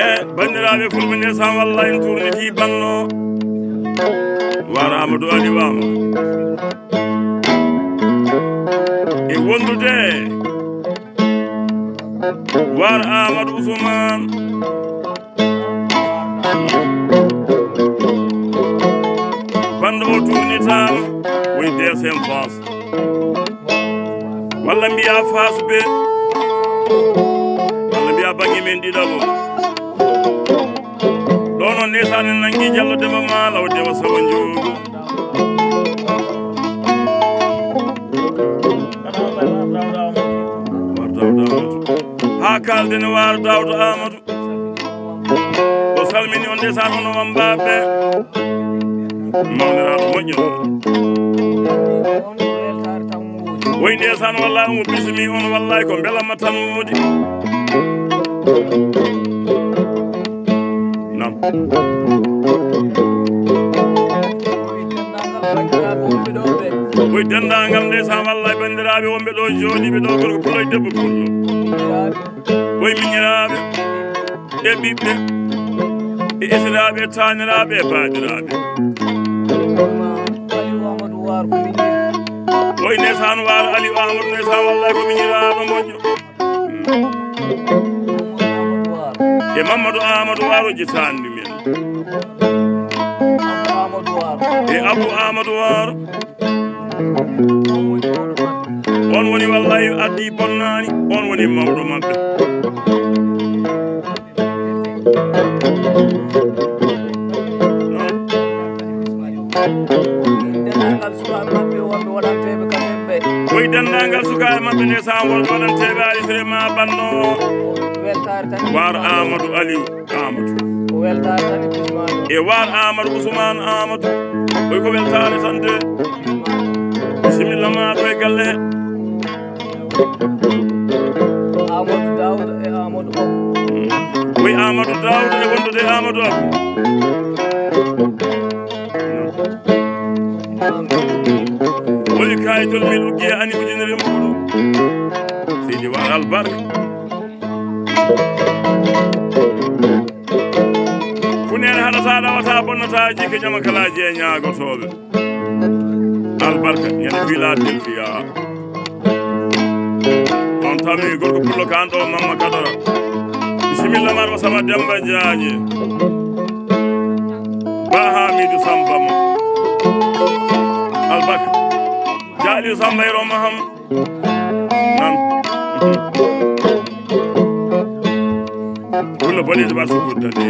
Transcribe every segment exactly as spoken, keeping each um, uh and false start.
E banndiraaɓe fulɓe, ndeysaan, wallaahi en tuurnitii banno Waar Amadou Aliou Amadou. E wondude Waar Amadou Ousmane. Banndo o tuurnitaama, woni D S M Fass. Walla mbiya Fass be, walla mbiya baŋŋe men ɗiɗaɓo. Ɗo noon, ndeysaan, en nanngi Jallo Demba Maalo, o dewa sawa njoogu. Waar Daawda Amadou. Haa kaalden e Waar Daawda Amadou. O salmini on, ndeysaan, onon wambaaɓe. Mawniraaɗo moƴƴo. Woy ndeysaan, wallaahi omo bismi on, wallaahi ko mbelamma tan woodi. Nam. Woy denndaangal, ndeysaan, wallaahi banndiraaɓe wonɓe ɗo jooɗiiɓe ɗo, gorko pullo e debbo pullo. Woy miñiraaɓe e ɓiɓɓe e esiraaɓe e taaniraaɓe e baaɗiraaɓe. Woy ndeysaan, Waar Aliou Amadou, ndeysaan, wallaahi ko miñiraaɗo moƴƴo. E Mamadou Amadou Waar o jitaani ɗum en. E Abou Amadou Waar. On woni wallaahi addi bonnaani, on woni mawɗo maɓɓe. Denndaangal sukaaɓe maɓɓe wonɓe waɗanteeɓe kasen ɓe. Koye denndaangal sukaaɓe maɓɓe nde, saan wonɓe waɗanteeɓe Aali Sere ma banno. Weltaare tan. Waar Amadou Aliou Amadou. Ko weltaare tan e bismaaɗo. E Waar Amadou Ousmane Amadou. Koye ko weltaare tan de. Bisimilla ma ɗo e galle. Amadou Daouda e Amadou Abou. Wi Amadou Daouda e wondude Amadou Abou. Woni kayitol min uggi e ani ujunere mbuɗu. Seydi Waar Albarka. Funeere haɗata, ɗawata, bonnata, jikke ƴama kala jeeñaagotooɓe. Albarka, ñande Philadelphia. On tami gorko pullo kan ɗo Mamma Kadara. Bisimilla mar o Samba Demba Jaaje. Ba Hamidou Samba mo. Albarka. Jaali Samba e Roma ham. Nan. Wula bone de basu gudda de.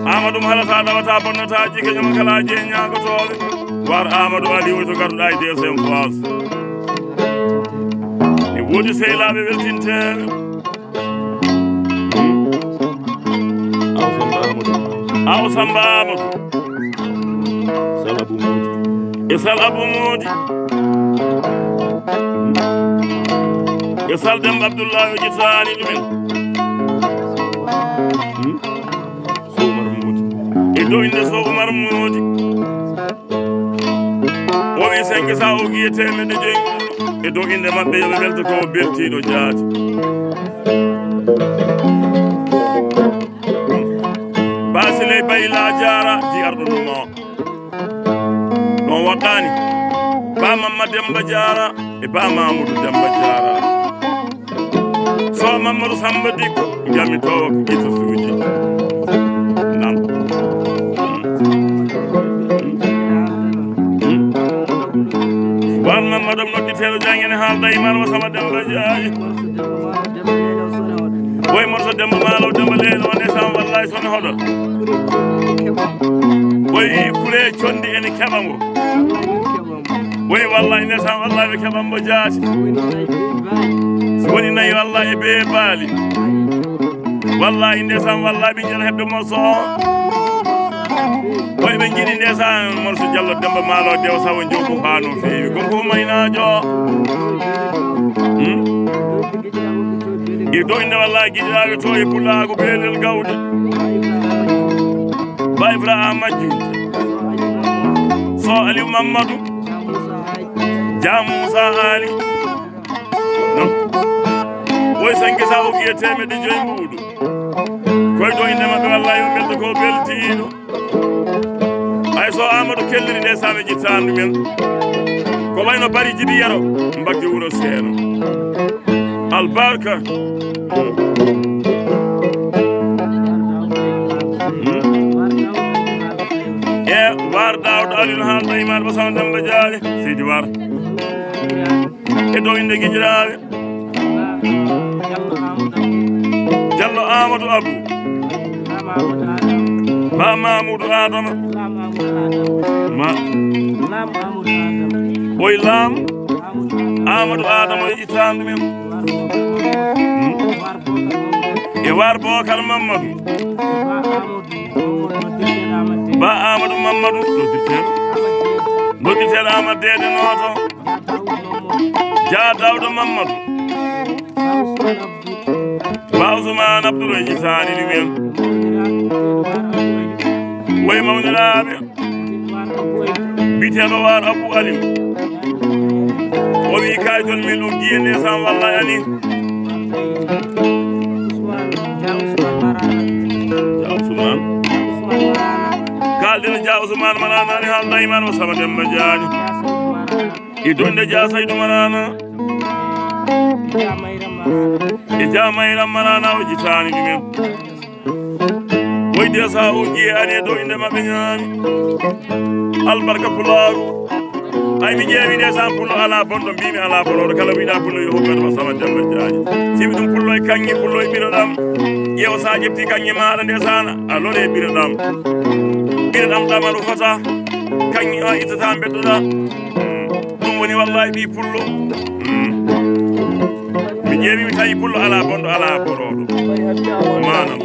Amadou mo halata ɗawata bonnata jikke ñama kala jeeñaagotooɓe. Waar Amadou Ali o to garduɗa e deuxième phase. E woodi sehlaaɓe weltinteeɓe. Aw Samba Amadou. Aw Samba Amadou. Sal Abou Mody. E Sal Abou Mody. E Sal Demba Abdoulaye o ƴettaani ɗumen. Hmm? So Oumar Mody. E dow innde So Oumar Mody. O wi senke sa o giye teemedde joyi. E dow innde maɓɓe yo ɓe welto ko beltiiɗo jaati. Basiley Bayla jaara di arɗo ɗum o. Ɗon waɗɗaani. Ba Mamma Demba jaara e Ba Mamoudou Demba jaara. So Mamadou Samba Dikko, mbiyami to ko ito suuji. Nan. Wan Mamadou nodditeeɗo jangene haalda e Marwa Samba Demba Jaaji. Woy morso Demba Maalo Demba Leelo, on e sam wallahi sone hoɗo. Woy kure condi ene keɓa mo. Woy wallahi ndeysaan, wallahi ɓe keɓan mo jaati. So woni nayi wallahi e bee baali. Wallahi ndeysaan, wallahi ɓe njiyata heɓde morso o. Woy ɓe njiɗi ndeysaan morso Jallo Demba Maalo Dewa Sawo Njogu haa no feewi. Gonko ko maynaajo. Hmm? E dow inde wallahi giɗiraaɓe to e pulaagu beelel gawde. Ba Ibrahima Majju. So Aliou Mamadou. Jaa Muusa Aali. Non. Woy sanke sa okki e teemedde joyi mbuuɗu. Koy ɗo innde maɓɓe, wallahi, o belto ko beltiiɗo. Ay so Amadou kelliri nde same jittaandu men. Ko wayno Bari Jibi Yero, mbakki wuro Seeno. Albarka. Hmm. E Waar Daawda Aliou, haalda e Imaar Basama Demba Jaaje, Seydi Waar. E dow innde giƴiraaɓe. Jallo Amadou Abou. Ba Mamoudou Adama. Ma. Boy Lam. Amadou Adama e ittaandu men. Hmm. E Waar Bokar Mamadou. Ba Amadou Mamadou, noddirteeɗo. Noddirteeɗo Amadou Dede Nooto. Jaa Daawda Mamadou. Ba Ousmane Abdoul e ittaani ɗum en. Woy mawniraaɓe. Biteeɗo Waar Abou Aliou. O wii kayitol min ɗum jiye ndesan walla ani. Jaa Ousmane. Kaalden Jaa Ousmane Marana ni haalda e Imaar Basama Demba Jaaje. E donde Jaa Saydu Marana. E Jaa Mayram Marana o jitaani ɗum en. Woyde sa o jiye ani e dow innde maɓɓe ñaami. Albarka Pulaaru. Ay mi ƴeewi ndesan pullo ala bonɗo, mbimi ala boroɗo. Kala wiɗa pullo yo hokku Adama Sama Demba Jaaje. Simi ɗum pullo e kaŋŋe, pullo e ɓiro ɗam. Ƴeew sa ƴefti kaŋŋe maɗa ndesan a lore ɓiro ɗam. Ɓiro ɗam ɗama ɗo fota. Kaŋŋe o ittata mbeddoɗa. Ɗum woni wallahi ɓi pullo. Mm. Mi ƴeewi mi tawi pullo ala bonɗo, ala boroɗo. Manam.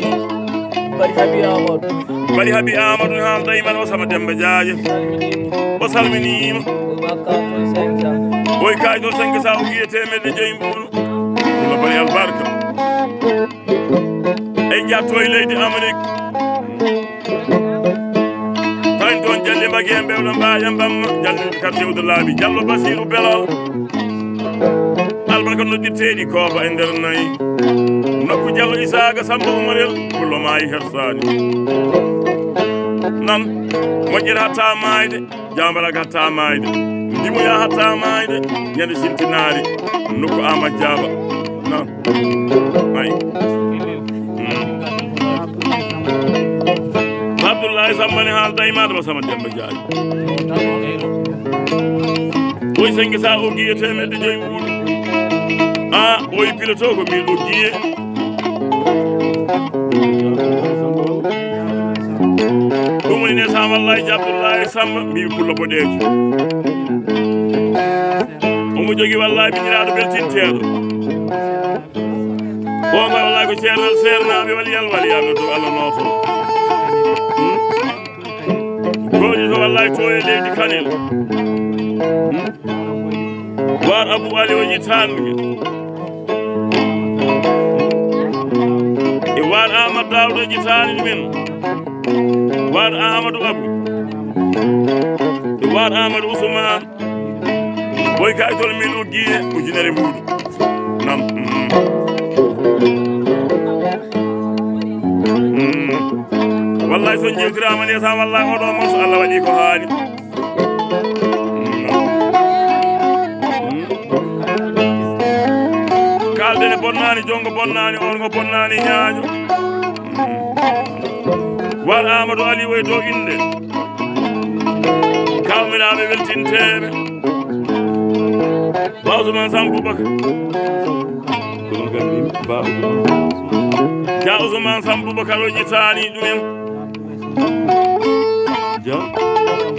Bari habi Amadou. Bari habi Amadou haalda e Imaar Basama Demba Jaaje. O salminiima. Boy kayitol cinq cents o wiye teemedde joyi mbuuɗu. Pullo bari albarka. En jatto e leydi Amérique. Tawi toon Jalli Mbagi en ɓewɗo Mbaaya Mbamma, Jalli Kar Fewde Laabi, Jallo Basiiru Belal. Albarka noddirteeɗi Kooba e nder nayi. Nokku Jallo Isaaga Samba Umarel, pullo maayi hersaani. Nan, moƴƴere hatta maayde, jaambala hatta maayde. Ndimoya hatta maayde, ñande sintinaari, nokku Ama Jaaba. Nan, ay. Mm. Abdoulaye Samba ne haalda e Adama Sama Demba Jaaje. Oy sanke sa o giye teemedde joyi mbuuɗu. A, oy piloto ko min o giye. Ɗum woni ndesan wallahi Abdoulaye Samba mbi pullo boɗeejo. Omo jogi wallahi miñiraaɗo beltinteeɗo. O ma wallahi ko ceernal seernaaɓe wali yal wali yal no to Allah nooto. Hmm? Gooƴi to wallahi to e leydi Kanel. Hmm? Waar Abou Ali o yittaani ɗum. E Waar Amadou Daouda o yittaani ɗumen. Waar Amadou Abou. E Waar Amadou Ousmane. Boy kayitol min o giye ujunere mbuuɗu. Nam. Mm. Mm. Wallahi so jewtirama ndesan wallahi oɗo morso Allah waɗi ko haali. Mm. Mm. Kalden e bonnani, jongo bonnani, orgo bonnani, ñaajo. Mm. Waar Amadou Ali way dow inde. Kawmiraaɓe weltinteeɓe. Ba Ousmane Sam Boubacar. Kono kam min Ba Ousmane. Ja Ousmane Sam Boubacar o ƴettaani ɗumen. Ja.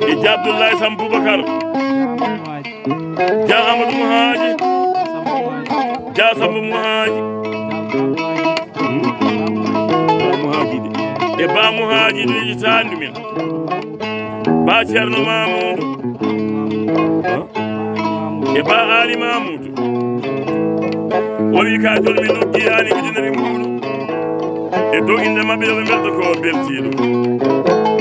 E Ja Abdoulaye Sam Boubacar. Ja Amadou Mouhadji. Ja Samba Mouhadji. Hmm? Ba Mouhadji de. E Ba Mouhadji ɗo ƴettaani ɗumen. Ba Ceerno Mamoudou. E Ba Ali Mamoudou. O wi ka jolmi nokki ani ujunere mbuuɗu. E dow inde maɓɓe yo ɓe mbelto ko beltiiɗo.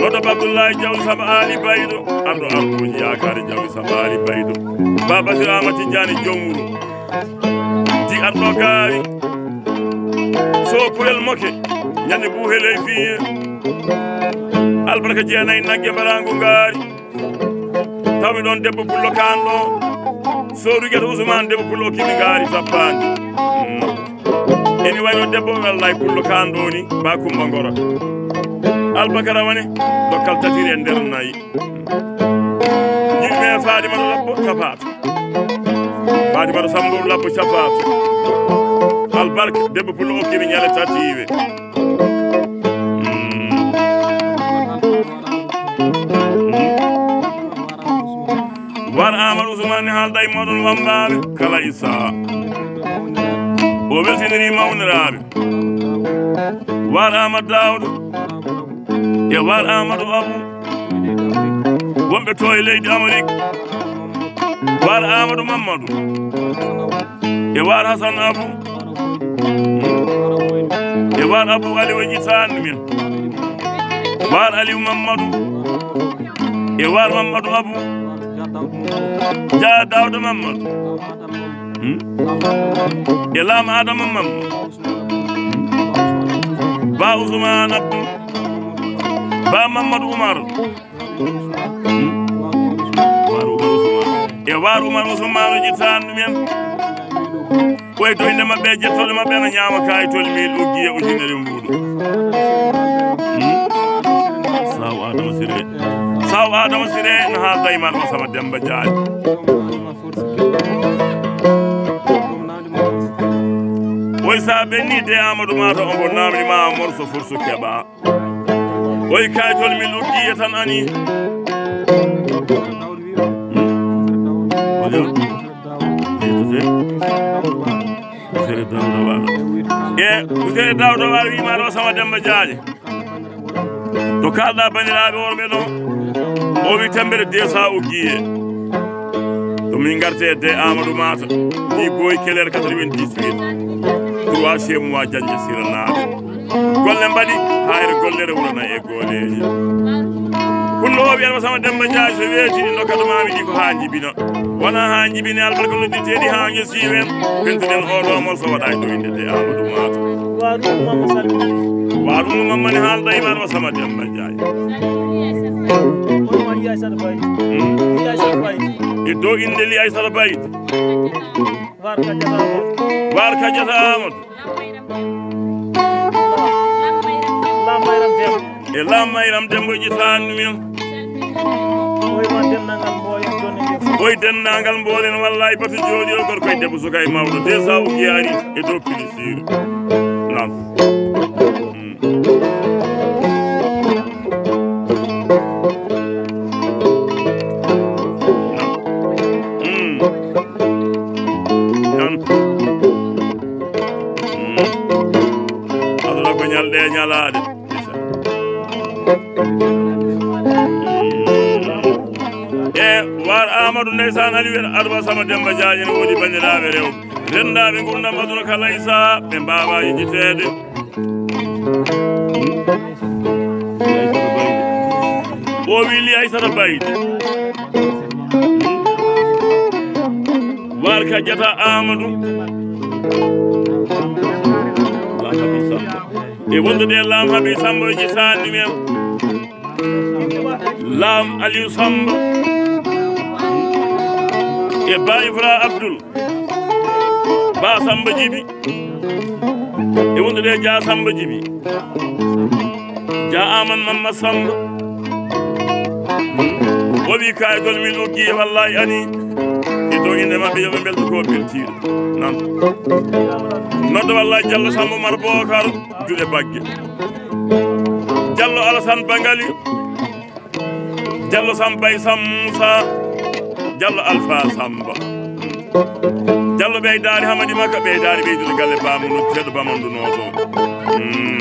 Noto Abdoulaye Diaw Samba Ali Baydo. Arɗo arɗooji yaakaare Diaw Samba Ali Baydo. Baba Sirama Tijjani Jowuro. Di arɗo gaawi. So kurel moke. Ñande buuheley fiye. Albarka jeenayi nagge mbarangu ngaari. Tawmi ɗon debbo pullo kanɗo. Soodu gete Usman debbo pullo okkiɓe ngaari tappaandi. Eni wayno debbo wallay pullo kanɗo ni ba Kumba Ngora. Albakara wani dokkal tatiri e nder nayi. Yimɓe Faatimata Labbo capaat. Faatimata Sambo Labbo capaat. Albarka debbo pullo okkiri ñale tatiiwe. War Amadou Ousmane ne haalda e moɗon wambaaɓe kala Issa. O weltiniri mawniraaɓe. War Amadou Daouda e war Amadou Abou. Wonɓe to e leydi Amérique. War Amadou Mamadou. E war Hassan Abou. E war Abou Ali woni tan min. War Aliou Mamadou. E war Mamadou Abou. Dia Daouda Mamadou. Hmm? E lam Adama Mamadou. Ba Ousmane Abdou. Ba Mamadou Oumar. Hmm? War Oumar Ousmane. E war Oumar Ousmane o ƴettan ɗumen. Koye doyde maɓɓe e jettoɗe maɓɓe ene ñaama kayitol mil uggiye ujunere mbuuɗu. Hmm? Saw Adama Siré. Saw Adama Siré no haalda e Marma Sama Demba Diagne. Oy sa ɓenni de Amadou Mata omo namni ma morso fursu keɓa. Oy kaytol mi luggi e tan ani. Oya. Yettude. Usere Dawda Wala. E Usere Dawda Wala wima ɗo Sama Demba Diagne. To kalɗa bandiraɓe worɓe ɗo. O wi tambere deux cents uggiye. To min garte de Amadou Mata. Ni boy keler quatre-vingt-dix-huit. Troisième mois janje siranaɓe. Golle mbaɗi hayre gollere wurana e goleji. Kullo o wiyata Sama Demba Diagne so weeti ɗi dokka ɗo mami ɗi ko ha jibina. Wona ha jibini albarka noddirteɗi ha ño siwen. Pentuɗen oɗo morso waɗa e ɗo inde de Amadou Mata. Waɗum mamma salmini. Waɗum mamma ne haalda e Marma Sama Demba Diagne. Woni ma Yaysata Baye. Hmm. Yaysata Baye. E dow inde li Aysata Baye. War Kadiata Amadou. War Kadiata Amadou. Lam Mayram Demba. E Lam Mayram Demba ƴettan ɗumen. Oy ma denndangal Mboya joni. Oy denndangal Mboya no wallay batu jooɗi o gorko e debbo suka e mawɗo. Te sa o giyaari e dow pilisir. Nan. Mm. Nan. Mm. Aduna ko ñalɗe e ñalaaɗe. E war Amadou ndeysaan Aliou en Adama Sama Demba Diagne ene woodi banndiraaɓe rewɓe. Renndaaɓe ngurdam aduna kala Issa ɓe mbaawaa yejjiteede. O wili Aysata Bayde. War Kadiata Amadou. Lam Habi Samba. E wondude Lam Habi Samba e ƴettan ɗumen. Lam Aliou Samba. E Ba Ifra Abdoul. Ba Samba Jibi. E wondude Dia Samba Jibi. Dia Aman Mamma Samba. O wi kayitol min okki e wallahi ani. E dow inde maɓɓe yo ɓe mbelto ko beltiiɗo. Nan. Nodda wallahi Diallo Samba Oumar Bokar. Juuɗe bagge. Diallo Alassane Bangali. Diallo Samba e Samsa. Diallo Alpha Samba. Diallo ɓeydaari Hamadi Makka ɓeydaari ɓeydude galle Bamunu Ceɗɗo Bamandu Nooto. Mm.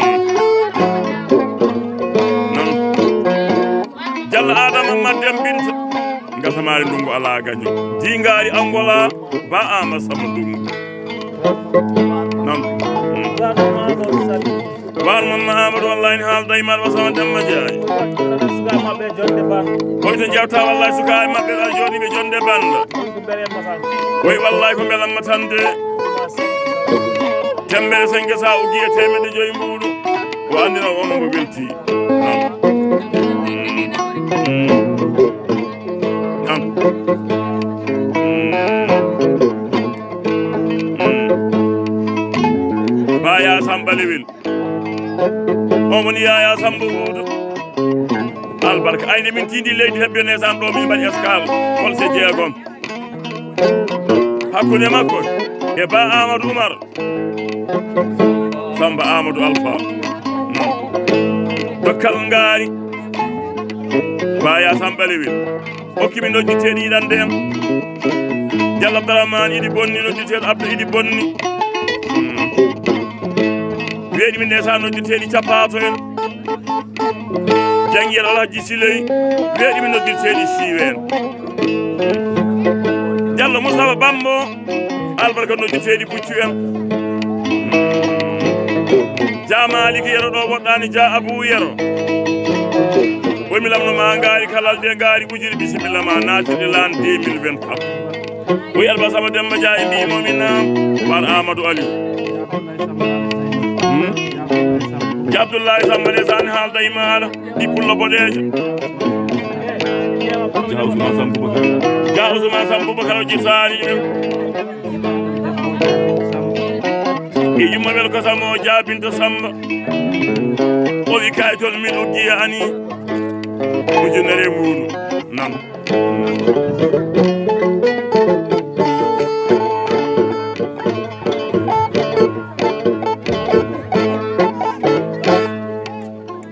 Non. Diallo Adama Madem Binta. Ngasamaari ndungu alaa gaño. Jingaari Angola ba ama sama ndungu. Non. Mm. Waar Mamma Amadou, wallahi ne haalda e maɗa, Alba Sama Demba Jaajo. Suka maɓɓe jonde ban. Koy to jewta, wallahi sukaaɓe maɓɓe ɗa jooɗiiɓe jonde banda. Ko mbere masal. Koy wallahi ko mbelamma tan de. Tembere senge sa ugi e teemedde joyi mbuuɗu. Ko anndina on mo welti. Baya Samba Lewel. On woni Yaya Samba Huudu. Albarka. Ayne min tindi leydi hebbe ne sam ɗo min mbaɗi escale. Kolse jeegom. Hakkunde makko e Ba Amadou Oumar. Samba Amadou Alpha. Dokkal ngaari. Baya Samba Lewel. Okki min noddirteeɗi yiɗande en. Jallo Abdourahmane iɗi bonni, noddirteeɗo Abdou iɗi bonni. Hmm. Weeɗi min ndeysaan noddirteeɗi Cappaato en. Janngiyel Alhaji Siley. Weeɗi min noddirteeɗi Siiween. Jallo Moustapha Bambo. Albarka noddirteeɗi puccu en. Jaa Maaliki Yero ɗo woɗɗaani, Jaa Abuu Yero. Woni mi lamno ma ngaari kalal de ngaari ɓujiri, bisimilla ma naatirde laan deux mille vingt-quatre. Wi Alba Sama Demba Jaa e mbii momi naam. Waar Amadou Aliou. Hmm? Jaa Abdoulaye Samba ndeysaan haalda e maaɗa. Ɗi pullo boɗeejo. Jaa Ousmane Sam Boubacar. Jaa Ousmane Sam Boubacar o ƴettaani ɗum. E yumma wel ko Sam o jaabinta Samba. O wi kaytol min o giya ani. Ujunere muuru. Nan.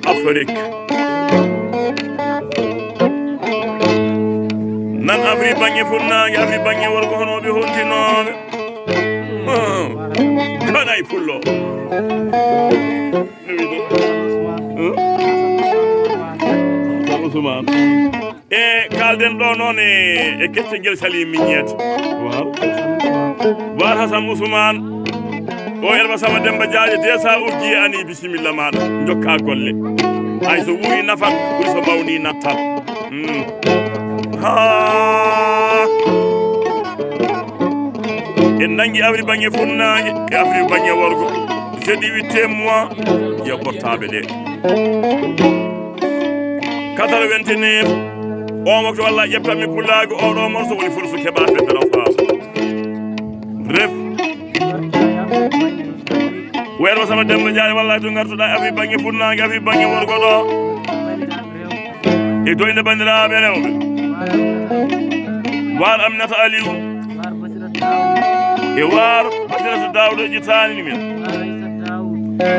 Afrik. Nan Afrik baŋŋe funnaange, Afrik baŋŋe worgo, hono ɓe hontinooɓe. Hmm. Kanay pullo. Hmm? Ousmane. E kaalden ɗo noon e, e kecce ngel sali miññeede. Waaw. Waar Hasan Ousmane. O Elba Sama Demba Jaajo, de sa uggi e ani, bisimilla maaɗa. Njokka golle. Hay so wuuri nafat, ɓuri so mawni nattat. Hmm. Ha. En nangi Afrik baŋŋe funnaange, e Afrik baŋŋe worgo. Jeudi huitième mois, yo portable ɗe. Quatre-vingt-neuf. On waktu walla ƴeftanmi pulaagu, oɗo morso woni foti so keɓa fedde rafa. Ref. Weero Sama Demba Jaajo, walla to ngartuɗa Afrik baŋŋe funnaange, Afrik baŋŋe worgo ɗo. E doyde banndiraaɓe rewɓe. Waar Aminata Aliou. E waar Basirata Daawda ƴettaani min.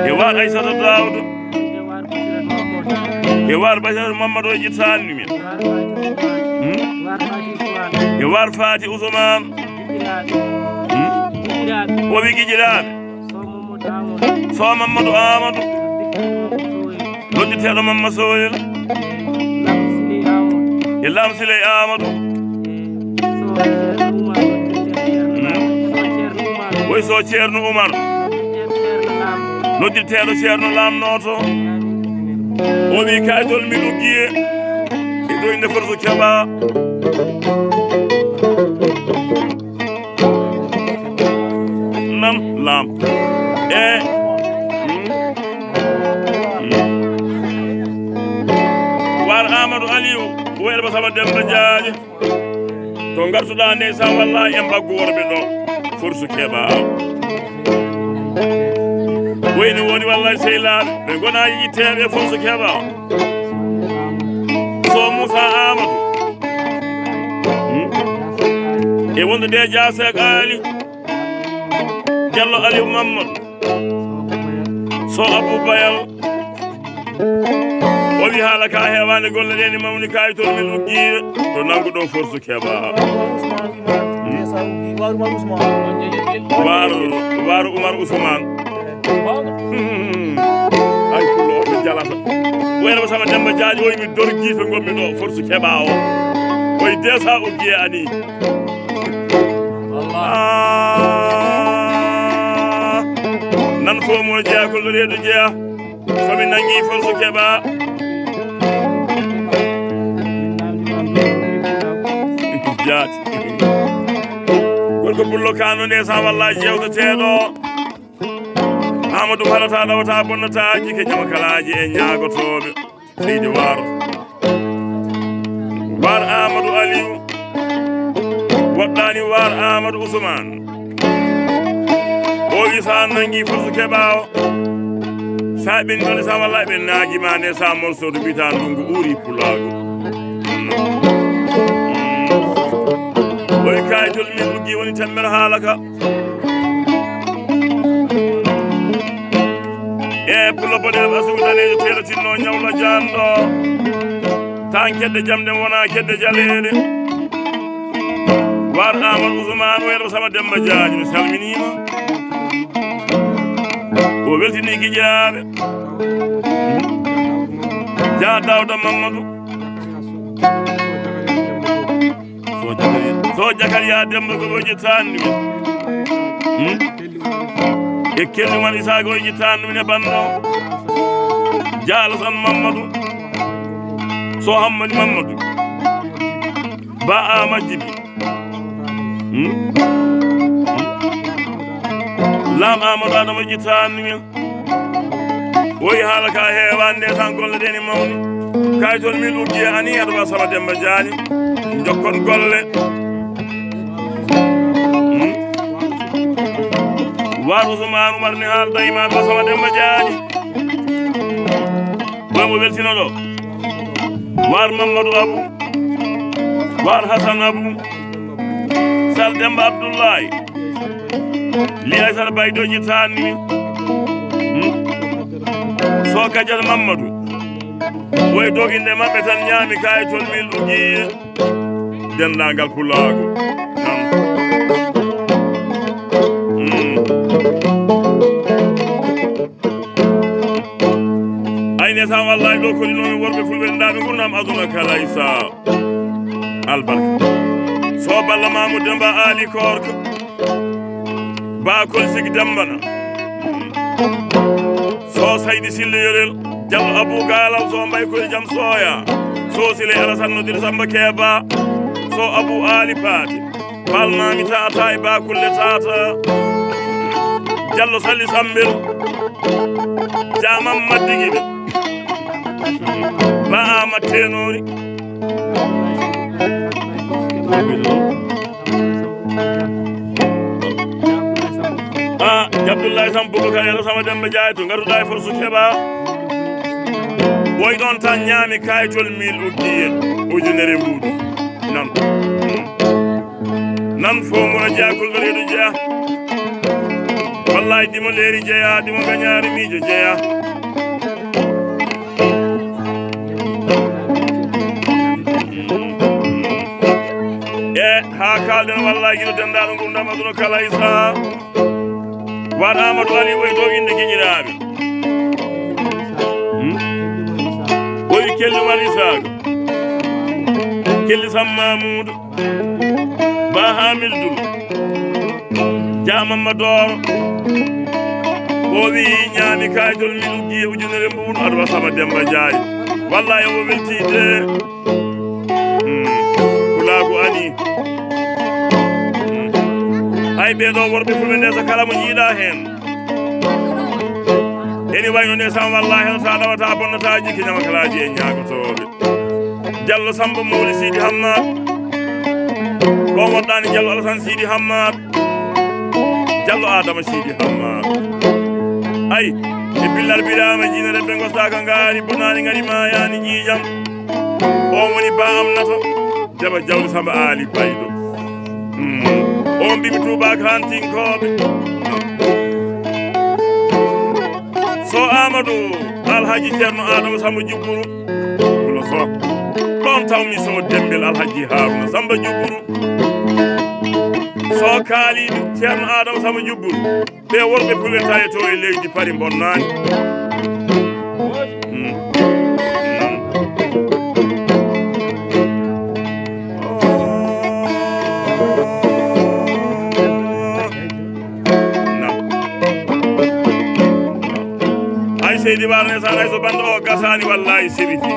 E waar Aysata Daawda. E waar Basirata Mamadou ƴettaani min. Hmm? E waar Faati Ousmane. Hmm? O wi giƴiraaɓe. Sow Mamadou Amadou. Noddirteeɗo Mamma Soyel. E Lam Siley Amadou. Hmm. Woy so Ceerno Oumar. Noddirteeɗo Ceerno Lam Nooto. O wi kaytol mi ɗuggiye. E doyde forso keɓa. Nan Lam. E. Hmm. Hmm. Waar Amadou Aliou, Weerba Sama Demba Jaajo. To ngartuɗa nde sa walla e mbaggu worɓe ɗo. Forso keɓa. Wayni woni walla sehilaaɓe, ɓe gona yitteeɓe forso keɓa. So Moussa Amadou. Hmm? E wondude Dia Seck Ali. Diallo Aliou Mamadou. So Abou Bayal. O wi haala ka heewaani, golle ɗe ne mawni, kayi toon min uggiiɓe. To nanngu ɗon force keɓa. Waar, waar Oumar Ousmane. Hmm. Ay, pullo o jalata. Weerba Sama Demba Jaajo, oy mi dorgi to ngonmi ɗo, force keɓa o. Oy desa o giye ani. Ah. Nan fo mo jeya ko reedu jeya. So mi nanngi force keɓa. Jaati. Gorko pullo kano nde sa walla jewteteɗo. Amadou harata ɗawata bonnata jike jama kalaji e ñaagotooɓe. Seydi Waar. Waar Amadou Aliou. Woɗɗani Waar Amadou Ousmane. O wi sa nangi force keɓa o. Sa ɓen ɗon sa walla ɓe naagi ma nde sa morceau to bita ndungu uri pulaagu. O wi kayitol min uggi woni temmere haala ka. E pullo boɗeeɗo ɓasugu daneejo teelatinno ñawla janɗo. Tan kedde jamɗe wona kedde jaleeɗe. Waar Amadou Ousmane o yeɗo sama Demba Diagne, mi salminiima. O weltini giƴaaɓe. Ja Dawda Mamadou. So Jakariya, so Jakariya Demba ko goji tanni. Hmm? E kelli man isa goji tanni ne banno. Jalo san Mamadou. So Hammadi Mamadou. Ba a majjibi. Hmm? Lam Amadou Adama ji tanni. Woyi haala ka heewande tan golle ɗe ne mawni. Kayitol min uddi e ani aɗa wasama Demba Diagne. Jokkon golle. Hmm? Waar Ousmane Oumar ne haalda e ma aɗa wasama Demba Diagne. Boy mo weltino ɗo. Waar Mamadou Abou. Waar Hassan Abou. Sal Demba Abdoulaye. Li Aysata Baydoji tanni. Hmm? So Kadiata Mamadou. Woy dow inde maɓɓe tan ñaami kayitol min uji. Denndaangal pulaagu. Nan. Hmm. Ayne sa wallahi ɗo koni noon worɓe fulɓe ndaa ɓe ngurnam aduna kala isa. Albarka. So balla mamu Demba Ali Korka. Ba kol sigi Dembana. So Saydi Silla Yorel. Jal Abu Galal so mbay koye jam soya. So Sile Alasan no dir Samba Keba. So Abu Ali Pati. Bal mami tata e ba kulle tata. Jallo Sali Sambel. Jamam maddigiɓe. Ba ama tenori. A Abdoulaye Sam Boubacar yalla sama Demba Diaye to ngaruɗa e force keɓa. Woy ɗon tan ñaami kayitol mil uddiye ujunere mbuɗu. Nan. Nan fo mona jeya kulɗo reedu jeya. Wallahi dimo leeri jeya, dimo gañaari miijo jeya. E ha kalden wallahi giɗo dendaɗo ngurdam aduna kala isa. Waɗ Amadou Ali woy dow inde giñiraaɓe. Hmm? Woy kelli Umar Isaaga. Kelli Sam Mamoudou. Ba Hamidou. Jamamma Doro. O wi ñaami kayitol mi ɗuggi e ujunere mbuɗu aɗa wasama Demba Ndiaye. Wallahi omo weltiide. Hmm. Pulaagu ani. Hmm. Hay ɓeeɗo worɓe fulɓe nde so kala mo jiiɗa heen. Eni wayno nde san wallahi heen sa ɗawata bonnata jikki ñamakalaaji e ñaagotooɓe. Jallo Samba Mowli Sidi Hammad. Ɗo woɗɗani Jallo Alasan Sidi Hammad. Jallo Adama Sidi Hammad. Ay, e billar birama jiinere ɓe gostaka ngaari bonani ngari ma yani ƴiiƴam. O woni ba am nato. Deba Jawdi Samba Ali Baydo. Hmm. O mbimi tubak hantinkooɓe. So Amadou Alhaji Ceerno Adama Samba Jubburu. Pulo so. Ɗon tawmi so Dembel Alhaji Haruna Samba Jubburu. So kaaliɗo Ceerno Adama Samba Jubburu. Ɓe worɓe puletaye to e leydi Pari bonnaani. Hmm. Nam. Ay, se Idi ɓaarne sa hay so banndo o gasaani, wallahi siriti.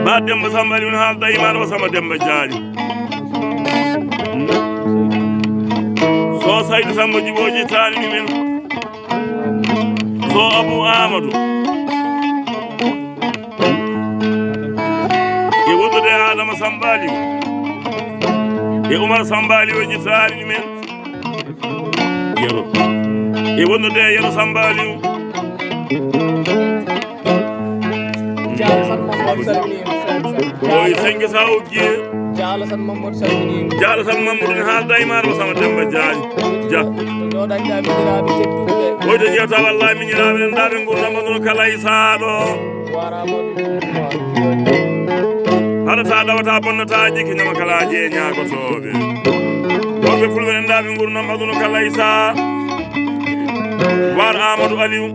Ba Demba Samba Aliou ne haalda imaano o Samba Demba Jaali. So Saydu Samba Jibo jittaani ɗumen. So Abu Amadou. E wondude e Adama Samba Aliou. E Umar Samba Aliou o jittaani ɗumen. Yero. E wondude e Yero Samba Aliou. Jaalo San Mamadou salmini. Oy sengi sa oggiye. Jaalo San Mamadou salmini. Jaalo San Mamadou ne haalda e maaro sama Demba Jaali. Ja. Ɗo ɗañɗa miñiraaɓe tedduɓe. Oyde jewta wallahi miñiraaɓe ɗen ɗaɓe ngurnama ɗon kala e saaɗo. Warama ɗum. Haɗata dawata bonnata jiki ñama kala je ñaagotooɓe. Worɓe fulɓe ɗen ɗaɓe ngurnama ɗum kala e saa. War Amadou Aliou.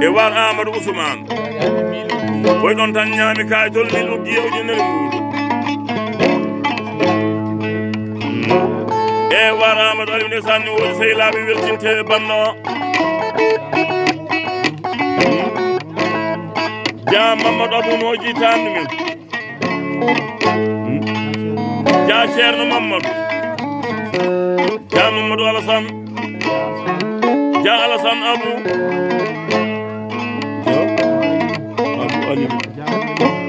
E war Amadou Ousmane. Koy ɗon tan ñaami kayitol min uggi e ujunere mbuuɗu. E war Amadou Aliou ne sanni woni sehilaaɓe weltinte e banno. Jaa Mamadou Abou no jiitaani min. Jaa Ceerno Mamadou. Jaa Mamadou Alassane. Jaa Alassane Abou. Jaa Abou Ali.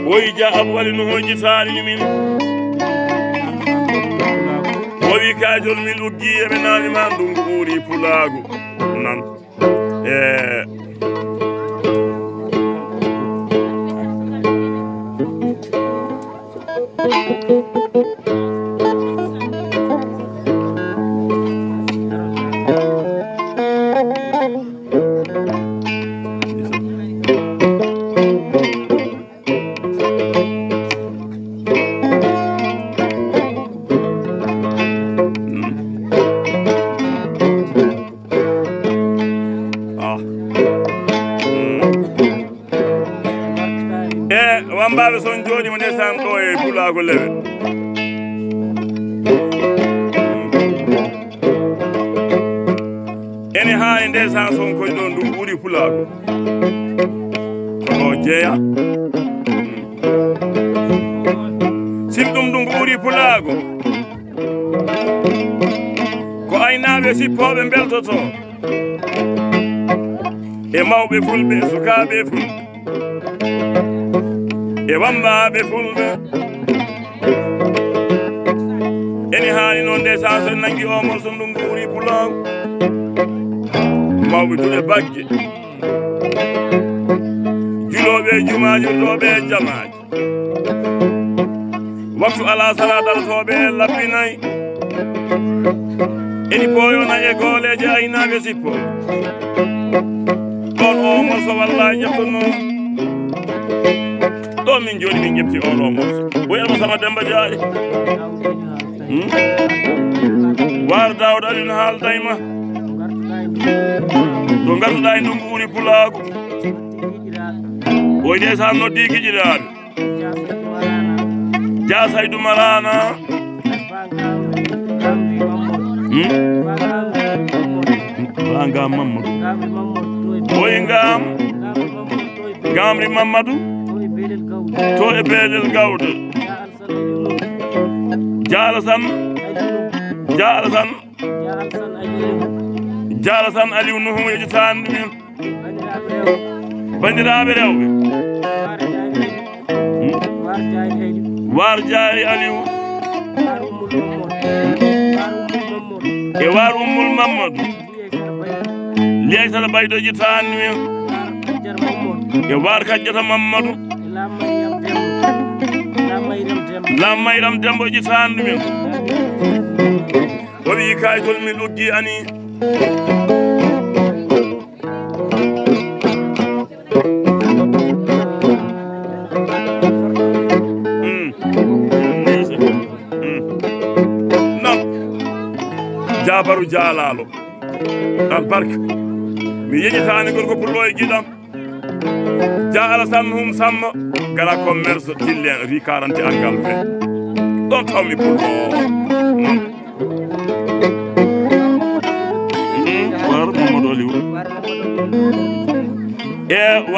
Woyi Jaa Abou Ali no hoji saari ni min. O wi kayitol min uggi e ɓe naani ma ndungu ɓuuri pulaagu. Nan. Eh. Ah. Mm. E wambaaɓe son jooɗiima ndeysaan ɗo e Pulaagu Lewe. Ene haani ndeysaan son koye ɗo ndungu ɓuri Pulaagu. Ko ɗo jeeya. Sirɗum ndungu ɓuri Pulaagu. Ko aynaaɓe sippooɓe mbeltoto. E mawɓe fulɓe, e sukaaɓe fulɓe, e wammbaaɓe fulɓe. Ene haani noon nde, so en nanngi o morso, ɗum ɓuri Pulaagu. Mawɓe duɗe bagge, julooɓe e jumaaji, rutooɓe e jamaaji. Waktu alasara darotooɓe labbinay. Eni pooyona e gooleeje aynaaɓe sippo. Ɗon o morso wallahi ƴettuno. Ɗo min jooni min ƴetti oɗo morso. Woy Alfa Sama Demba Jaaƴe. Hmm? Waar Daawda Aliou no haalda e ma. To ngartuɗaa e ndungu ɓuri Pulaagu. Woy ndeysaan noddi giƴiraaɓe. Jaa Saydu Maraana. Hmm? Ba Ngam Mamadou. Boy Ngam. Ngamri Mamadou. To e Beelel Gawda. Jaala San. Jaala San. Jaala San Aliou Nuhu e jitaani ɗumen. Banndiraaɓe rewɓe. Waar Jaari Aliou. E waar Ummul Mamadou. Liyaysata Baydo jitaani ɗumen. E waar Kajjata Mamadou. Lam Mayram Dembo jitaani ɗumen. O wi kayitol min ɗoggi ani. Mm. Mm. Nam. Jaabaru Jaalaalo. Albarka. Mi yeƴitaani gorko pullo e giɗam. Ja Alasan Hum Samma, gara commerce, tillen, ri quarante angal fe. Ɗon tawmi pullo. Mm.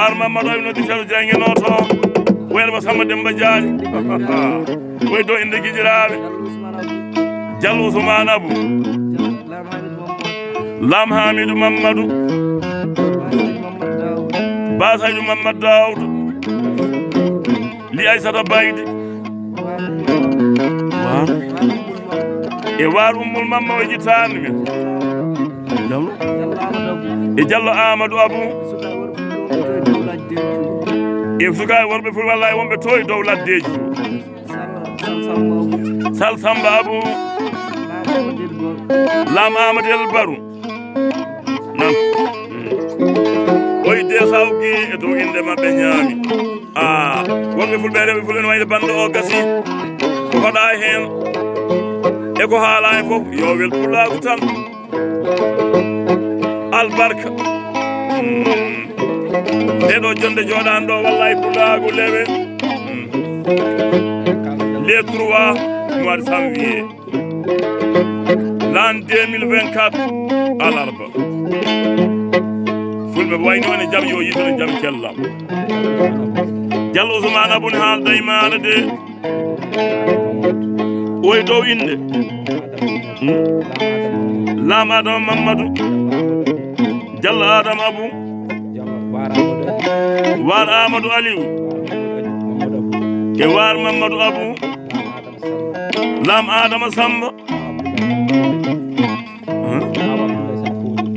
Ar Mamadou Abdou Nodditero jangino to. Werba Samba Demba Diagne. Woy do inde giƴiraaɓe. Diallo Ousmane Abou. Lam Hamidou Mamadou. Basaydu Mamadou Daoud. Li Aissata Baydi. Waar. E waar Ummul Mamma o jittaani min. Diallo. E Diallo Amadou Abou. E sukaaɓe worɓe fof wallahi wonɓe to e dow laddeeji. Sal Samba Abou. Lam Amadou El Barou. Nan. Oy de sawgi e dow inde maɓɓe ñaami. Ah, wonɓe fulɓe rewɓe fulɓe no wayde bande o gasi. Ko faɗa heen e ko haala heen fof yo wel pulaagu tan. Albarka. Mm. Nde ɗo jonde jooɗaani ɗo wallahi pulaagu lewe. Mm. Le trois mois de janvier. L'an deux mille vingt-quatre alarba. Fulɓe wayno ne jam yo yitu ne jam kellam. Diallo Ousmane Abou ne haalda e maɗa de. Oy dow inde. Hmm? Lam Adama Mamadou. Diallo Adama Abou. Waar Amadou Aliou. E waar Mamadou Abou. Lam Adama Samba.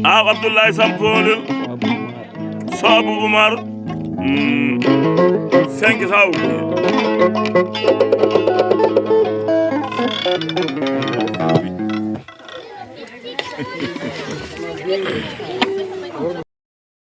Aw Abdoulaye Sampoolel. Sabu Umar. Mm. Cinq saw.